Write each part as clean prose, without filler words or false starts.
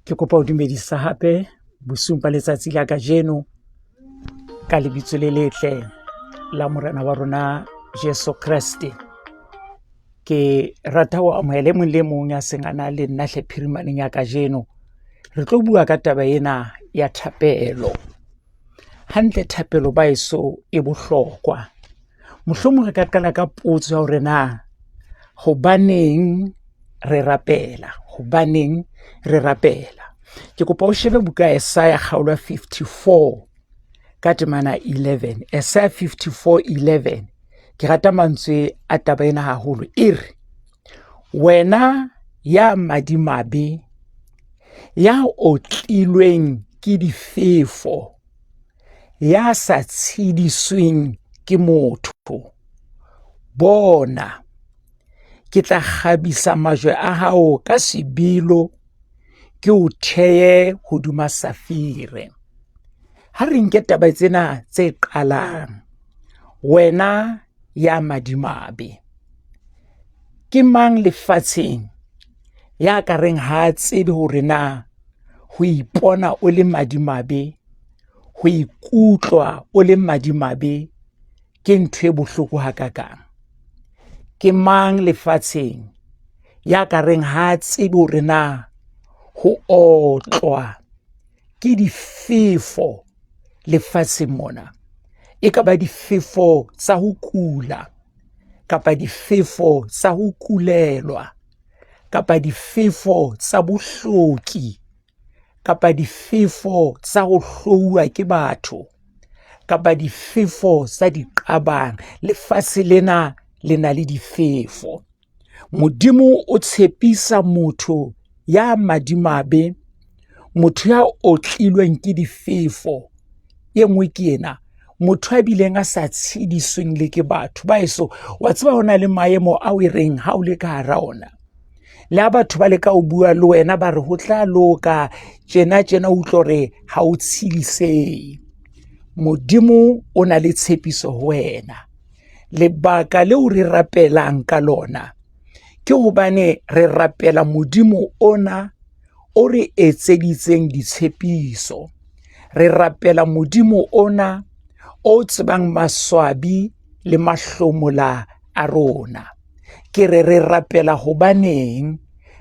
Ke kopa ho dumedisa hape bosiung ba letsatsi la kajeno ka lebitso le letle la Morena wa rona Jesu Kreste. Ke rata ho amohela e mong le mong ya seng a na le nna hle phirimaneng ya kajeno. Re tlo bua ka taba ena ya thapelo. Hantle thapelo ba heso e bohlokwa. Mohlomong re ka qala ka potso ya hore na hobaneng re rapela, hobaneng re rapela? Ke kopa o shebe buka ya Esaya kgaolo ya 54 ka temana 11. Esaya 54 11. Ke rata mantswe a taba ena haholo. E re, wena ya madimabe, ya otlilweng ke difefo, ya sa tshedisweng ke motho, bona, ke tla kgabisa majwe a hao ka sebilo, ke o theye hodima safire. Ha re nke taba tsena tse qalang, wena ya madimabe, ke mang lefatsheng ya ka reng ha a tsebe hore na ho ipona o le madimabe, ho ikutlwa o le madimabe ke ntho e bohloko hakakang? Ke mang lefatsheng ya ka reng ha a tsebe hore na ho otlwa ke difefo lefatsheng mona, e ka ba difefo tsa ho kula kapa difefo tsa ho kulelwa kapa difefo tsa bohloki kapa difefo tsa ho hlouwa ke batho kapa difefo tsa diqabang. Lefatshe lena le na le difefo. Modimo o tshepisa motho ya madimabe, motho ya otlilweng ke difefo. E nngwe ke ena, motho a bileng a sa tshedisweng le ke batho. Ba heso, wa tseba ho na le maemo ao e reng ha o le ka hara ona, le ha batho ba leka ho bua le wena ba re ho tla loka tjena tjena, o utlwe hore ha o tshedisehe. Modimo o na le tshepiso ho wena. Lebaka leo re rapelang ka lona ke hobane re rapela Modimo ona o re etseditseng ditshepiso. Re rapela Modimo ona o tsebang maswabi le mahlomola a rona. Ke re re rapela hobaneng?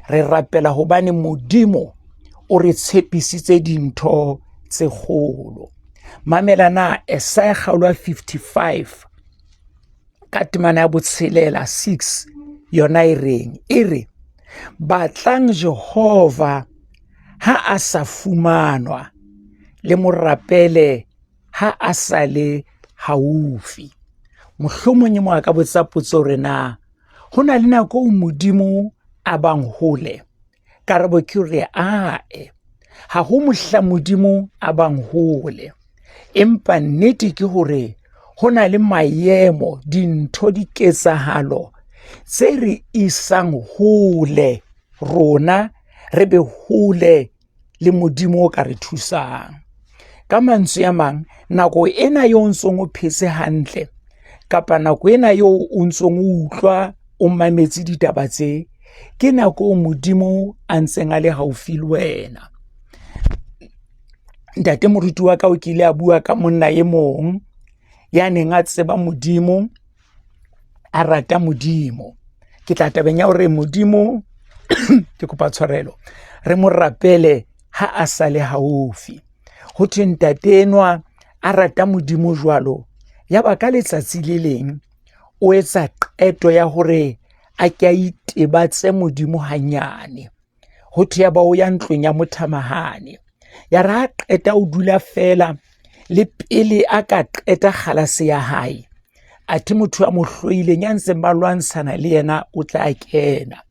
Re rapela hobane Modimo o re tshepisitse dintho tse kgolo. Mamela na Esaya kgaolo ya 55 ka temana ya botshelela 6 yona e reng? E re, batlang Jehova ha a sa fumanwa, le mo rapele ha a sa le haufi. Mohlomong e mong a ka botsa potso hore na ho na le nako eo Modimo a bang hole? Karabo ke hore ae, ha ho mohla Modimo a bang hole. Empa nnete ke hore ho na le maemo, dintho, diketsahalo tse re isang hole rona, re be hole le Modimo o ka re thusang. Ka mantswe a mang, nako ena eo o ntsong o phetse hantle kapa nako ena eo o ntsong o utlwa o mametse ditaba tse, ke nako eo Modimo a ntseng a le haufi le wena. Ntate moruti wa ka o kile a bua ka monna e mong ya neng a tseba Modimo, a rata Modimo. Ke tla tabeng ya hore Modimo ke kopa tshwarelo, re mo rapele ha a sa le haufi. Ho thwe ntate enwa a rata Modimo jwalo, ya ba ka letsatsi le leng o etsa qeto ya hore a ke a itebatse Modimo hanyane. Ho thwe ya ba o ya ntlong ya mothamahane. Ya re ha qeta o dula feela le pele a ka qeta kgalase ya hae, athe motho a mo hloileng ya ntseng ba lwantshana le yena o tla kena.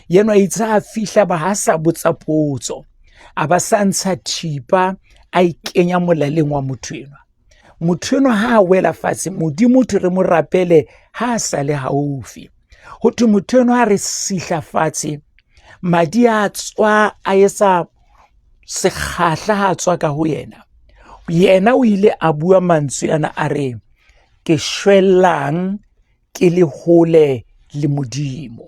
Yenwa itse ha fihla ba ha sa botsa potso, a ba sa ntsha thipa a e kenya molaleng wa motho enwa. Motho enwa ha a wela fatshe, Modimo thwe re mo rapele ha a sa le haufi. Ho thwe motho enwa ha re sihla fatshe, madi a tswa a etsa sekgahla ha a tswa ka ho yena. Yena o ile a bua mantswe ana a re, ke shwellang ke le hole le Modimo.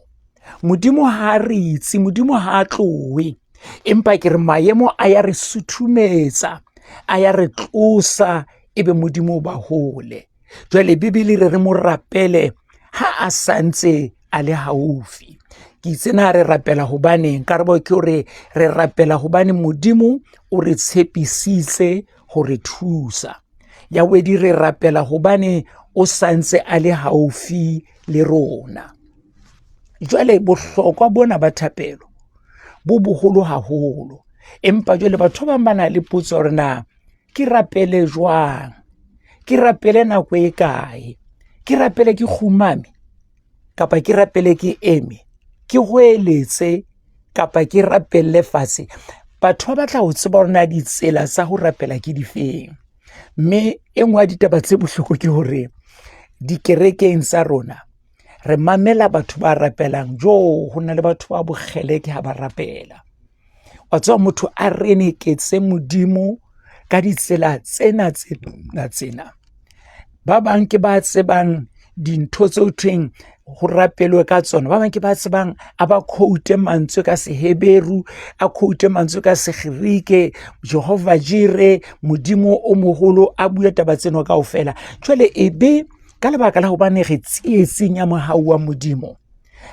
Modimo ha a re itse, Modimo ha a tlohe. Empa ke re maemo a ya re suthumetsa, a ya re tlosa, ebe Modimo o ba hole. Jwale Bibele re re mo rapele ha a santse a le haufi. Ke itse na re rapela hobaneng? Karabo ke hore re rapela hobane Modimo o re tshepisitse ho re thusa. Ya bobedi re rapela hobane o santse a le haufi le rona. Jwale bohlokwa bona ba thapelo bo boholo haholo, empa jwale batho ba bang ba na le potso ya hore na ke rapele jwang, ke rapele nako e kae, ke rapele ke kgumame kapa ke rapele ke eme, ke hoeletse kapa ke rapelle fatshe. Batho ba batla ho tseba hore na ditsela tsa ho rapela ke difeng, mme e nngwe ya ditaba tse bohloko ke hore dikerekeng tsa rona re mamela batho ba rapelang. Jo, ho na le batho ba bokgeleke ha ba rapela. Wa tseba motho a reneketse Modimo ka ditsela tsena tsena tsena. Ba bang ke ba tsebang dintho tseo thweng ho rapelwe ka tsona, ba bang ke ba tsebang a ba quote mantswe ka Seheberu, a quote mantswe ka Segerike, Jehova Jire, Modimo o moholo, a bue taba tseno kaofela. Jwale ebe ka lebaka la hobane re tsietsing ya mohau wa Modimo,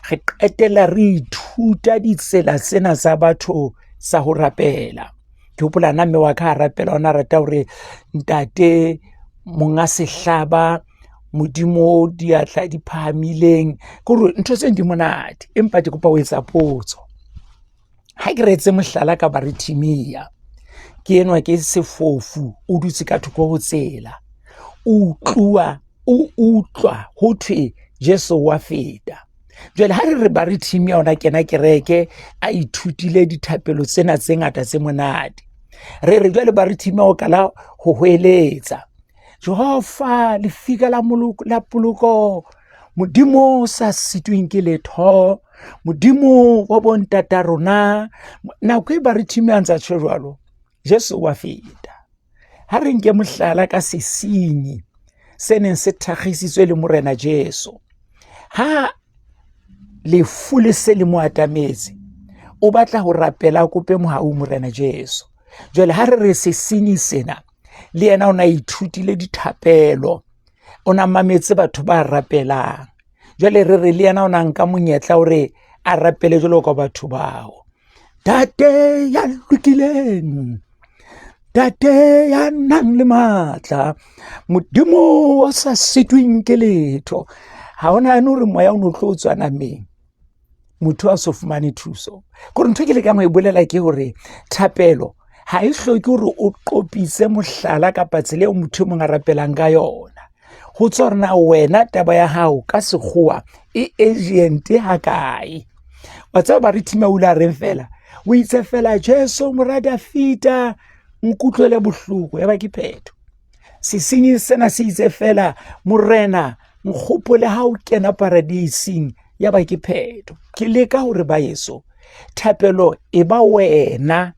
re qetella re ithuta ditsela tsena tsa batho tsa ho rapela. Ke hopola nna mme wa ka a rapela, ona rata hore ntate monga sehlaba Modimo diatla di phahamileng, ke hore ntho tseno di monate, empa ke kopa ho etsa potso. Ha ke re etse mohlala ka Barithimia, ke enwa ke sefofu o dutse ka thoko ho tsela, o utluwa o utlwa ho thwe Jesu wa feta. Jwale ha re re Barithimia ona kena kereke a ithutile dithapelo tsena tse ngata tse monate, re re jwale Barithimia o kala ho hweletsa Jehova lefika la moloko la poloko, Modimo o sa sitweng ke letho, Modimo wa bontata rona. Nako e Barithimia a ntsa tjho jwalo, Jesu wa feta. Ha re nke mohlala ka sesenyi se neng se thakgisitswe le Morena Jesu. Ha lefu le se le mo atametse, o batla ho rapela a kope mohau Morena Jesu. Jwale ha re re sesenyi sena le yena o na ithutile dithapelo, o na mametse batho ba rapelang. Jwale re re le yena o na nka monyetla hore a rapele jwalo ka batho bao. Ntate ya lokileng, Ntate ya nang le matla, Modimo o sa sitweng ke letho. Ha o nahane hore moya o no tlo tswa nameng, motho a so fumane thuso. Kore ntho e ke lekang ho e bolela ke hore thapelo ha e hloke hore o qopise mohlala kapa tsela eo motho e mong a rapelang ka yona. Ho tswa hore na wena taba ya hao ka sekgowa e urgent ha kae. Wa tseba Barithima o ile a reng fela, o itse fela Jesu mora Dafita nkutlwele bohloko, ya ba ke phetho. Sesenyi sena se itse fela Morena nkgopole ha o kena paradising, ya ba ke phetho. Ke leka hore ba yeso thapelo e ba wena,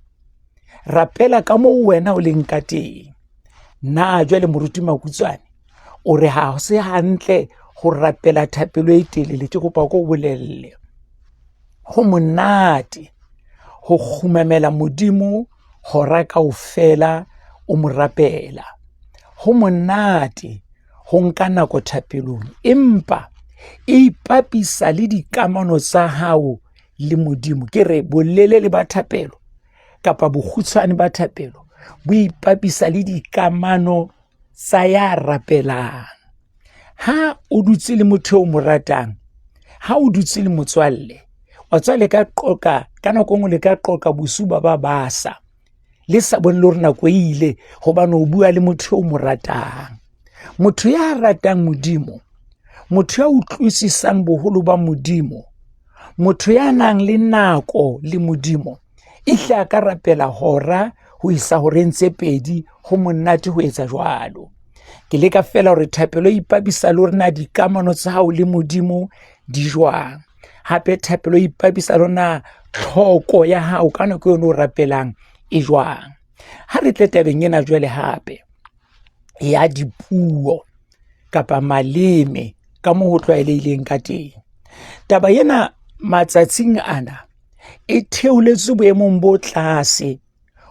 rapela ka moo wena o leng ka teng. Na jwale moruti Makutswane o re ha se hantle ho rapela thapelo e telele? Ke kopa ko bolelle, ho monate ho kgumamela Modimo hora kaofela o mo rapela. Ho monate ho nka nako thapelong, empa e ipapisa le dikamano tsa hao le Modimo. Ke re bolelele ba thapelo kapa bokgutshwane ba thapelo bo ipapisa le dikamano tsa ya rapelang. Ha o dutse le motho eo mo ratang, ha o dutse le motswalle, wa tswa le ka qoqa ka nako e nngwe, le ka qoqa bosiu ba ba basa le sa bone le hore nako e ile, hobane o bua le motho eo mo ratang. Motho ya ratang Modimo, motho ya utlwisisang boholo ba Modimo, motho ya nang le nako le Modimo, e hle a ka rapela hora ho isa horeng tse pedi. Ho monate ho etsa jwalo. Ke leka fela hore thapelo e ipapisa le hore na dikamano tsa hao le Modimo di jwang. Hape thapelo e ipapisa le hore na tlhoko ya hao ka nako eno o rapelang e jwang. Ha re tle tabeng ena jwale hape ya dipuo kapa maleme ka moo ho tlwaelehileng ka teng. Taba ena matsatsing ana E theoletswe boemong bo tlase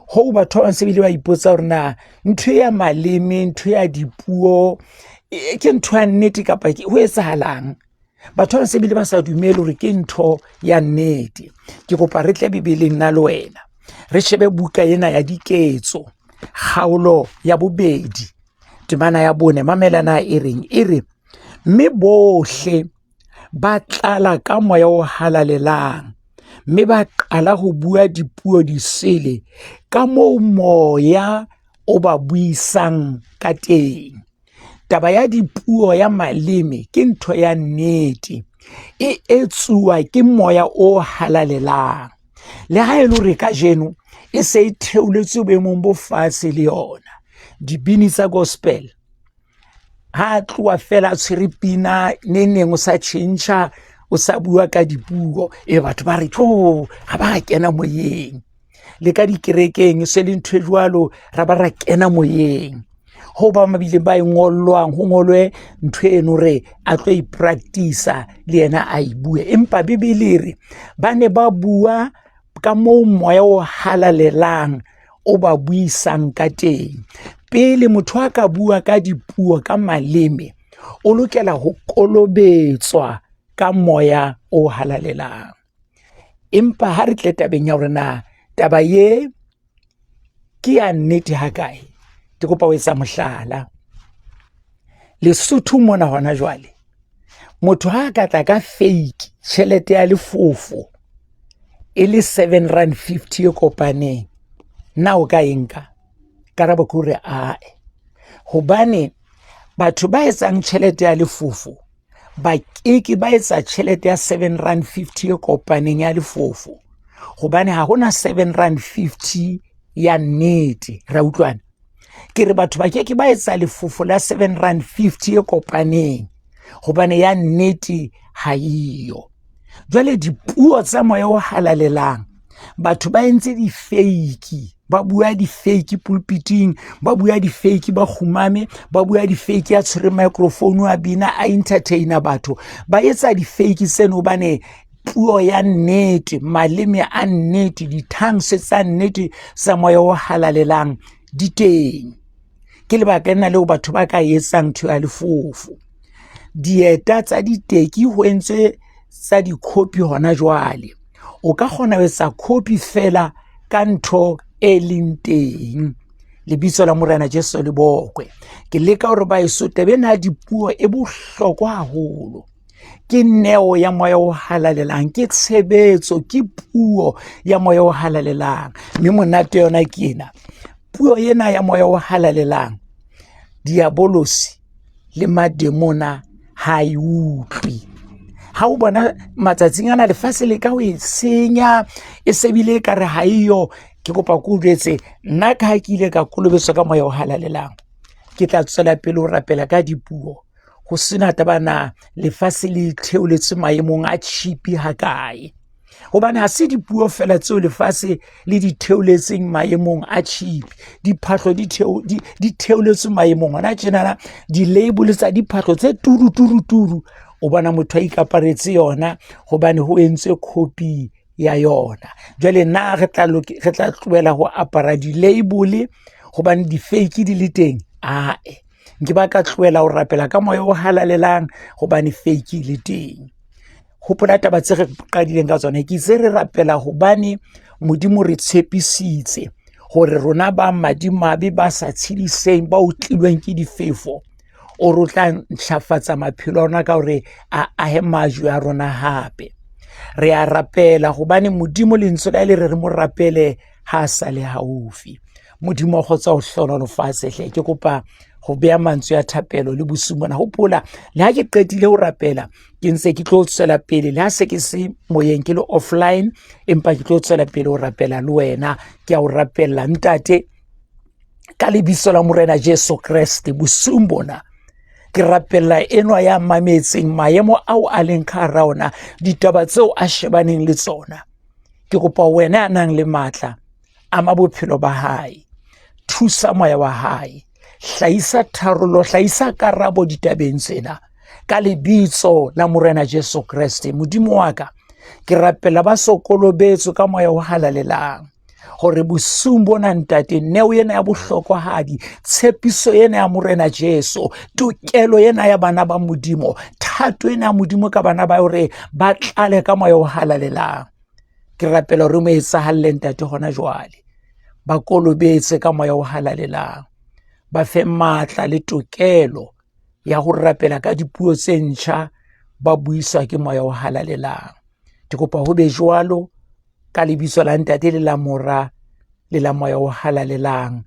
hoo batho ba bang se bile ba ipotsa hore na ntho ya maleme, ntho ya dipuo ke ntho ya nnete kapa ho etsahalang. Batho ba se bile ba sa dumele hore ke ntho ya nnete. Ke kopa re tle Bibeleng nna le wena re shebe buka ena ya Diketso kgaolo ya 2 temana ya 4. Mamela na e reng, e re mme bohle ba tlala ka moya o halalelang mme ba qala ho bua dipuo disele ka moo moya o ba buisang ka teng. Taba ya dipuo ya maleme ke ntho ya nnete, e etsuwa ke moya o halalelang. Le ha e le hore kajeno e se e theoletswe boemong bo fatshe le yona. Dibini tsa gospel ha a tloha fela a tshwere pina neng neng o sa tjhentjha, o sa bua ka dipuo, e batho ba re tjo ga ba kena moyeng. Le ka dikerekeng e se le ntho e jwalo, ra ba ra kena moyeng. Ho ba mabile ba e ngollwang, ho ngolwe ntho eno re a tlo e practice-a le yena a e bue. Empa Bibele e re ba ne ba bua ka moo moya o halalelang o ba buisang ka teng. Pele motho a ka bua ka dipuo ka maleme, o lokela ho kolobetswa ka moya o halalelang. Empa ha re tle tabeng ya hore na taba ye ke ya nnete ha kae, ke kopa ho etsa mohlala. Lesotho mona hona jwale, motho ha a ka tla ka fake tjhelete ya lefofo e le R7.50 e kopaneng, na o ka e nka? Karabo ke hore ae, hobane batho ba etsang tjhelete ya lefofo ba keke ba etsa tjhelete ya R7.50 e kopaneng ya lefofo, hobane ha hona R7.50 ya nnete. Ra utlwana? Ke re batho ba keke ba etsa lefofo la R7.50 e kopaneng hobane ya nnete ha eyo. Jwale dipuo tsa moya o halalelang, batho ba entse di-fake, ba bua di-fake pulpiting, ba bua di-fake ba kgumame, ba bua di-fake a tshwere microphone a bina a entertainer batho. Ba etsa di-fake tseno hobane puo ya nnete, maleme a nnete, di-tongues tsa nnete tsa moya o halalelang di teng. Ke lebaka lena leo batho ba ka etsang ntho ya lefofo. Dieta tsa diteki ho entswe tsa di-copy hona jwale. O ka kgona ho etsa copy fela ka ntho e leng teng. Lebitso la Morena Jesu le bokwe. Ke leka hore ba eso taba ena ya dipuo e bohlokwa haholo. Ke neo ya moya o halalelang, ke tshebetso, ke puo ya moya o halalelang. Mme monate yona ke ena, puo ena ya moya o halalelang, diabolosi le mademona ha e utlwe. Ha o bona matsatsing ana lefatshe le ka ho e senya, e se bile ekare ha eyo. Ke kopa ke o jwetse, nna ka ha ke ile ka kolobetswa ka moya o halalelang, ke tla tswela pele ho rapela ka dipuo ho sena taba na lefatshe le theoletse maemong a tjhipi hakae. Hobane ha se dipuo fela tseo lefatshe le di theoletseng maemong a tjhipi, diphahlo di theoletswe maemong hona tjenana. Di-label tsa diphahlo tse turu turu turu, o bona motho a ikaparetse yona hobane ho entswe copy ya yona. Jwale na re tla tlohela ho apara di-label hobane di-fake di le teng? Ae, nke ba ka tlohela ho rapela ka moya o halalelang hobane fake le teng. Hopola taba tse re qadileng ka tsona, ke itse re rapela hobane Modimo re tshepisitse hore rona ba madimabe, ba sa tshediseng, ba otlilweng ke difefo, o re o tla ntlafatsa maphelo a rona ka hore a ahe majwe a rona hape. Re a rapela hobane Modimo lentswe la le re re mo rapele ha a sa le haufi. Modimo wa kgotsa o hlohonolofatse hle. Ke kopa ho beha mantswe a thapelo le bosiung bona. Hopola le ha ke qetile ho rapela, ke ntse ke tlo tswela pele, le ha se ke se moyeng, ke le offline, empa ke tlo tswela pele ho rapela le wena. Ke a o rapella ntate ka lebitso la Morena Jesu Kreste. Bosiung bona ke rapella enwa ya mametseng maemo ao a leng ka hara ona, ditaba tseo a shebaneng le tsona. Ke kopa wena ya nang le matla, ama bophelo ba hae, thusa moya wa hae, hlahisa tharollo, hlahisa karabo ditabeng tsena ka lebitso la Morena Jesu Kreste. Modimo wa ka, Ke rapela ba so kolobetswe ka moya o halalelang hore bosiung bona ntate neo ena ya bohlokwahadi tshepiso ena ya morena Jesu tokelo ena ya bana ba modimo thato ena ya modimo ka bana ba hore ba tlale ka moya o halalelang ke rapela hore mo etsahalle ntate hona jwale ba kolobetse ka moya o halalelang ba fe matla le tokelo ya ho rapela ka dipuo tse ntjha ba buiswa ke moya o halalelang ke kopa ho be jwalo ka lebitso la ntate le la mora le la moya o halalelang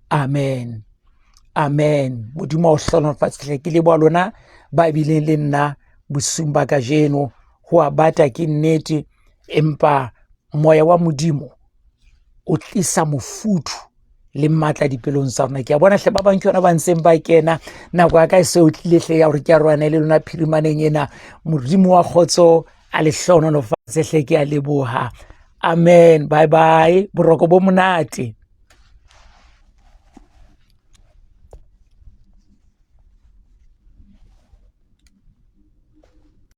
amen amen modimo a o hlohonolofatse hle ke leboha lona ba bileng le nna bosiung ba kajeno ho a bata ke nnete empa moya wa modimo o tlisa mofuthu le matla dipelong tsa rona ke a bona hle ba bang ke yona ba ntseng ba kena nako ya ka e se o tlile hle ya gore ke a rwane le lona phirimaneng ena modimo wa kgotso a le hlohonolofatse hle ke a leboha amen bye bye boroko bo monate.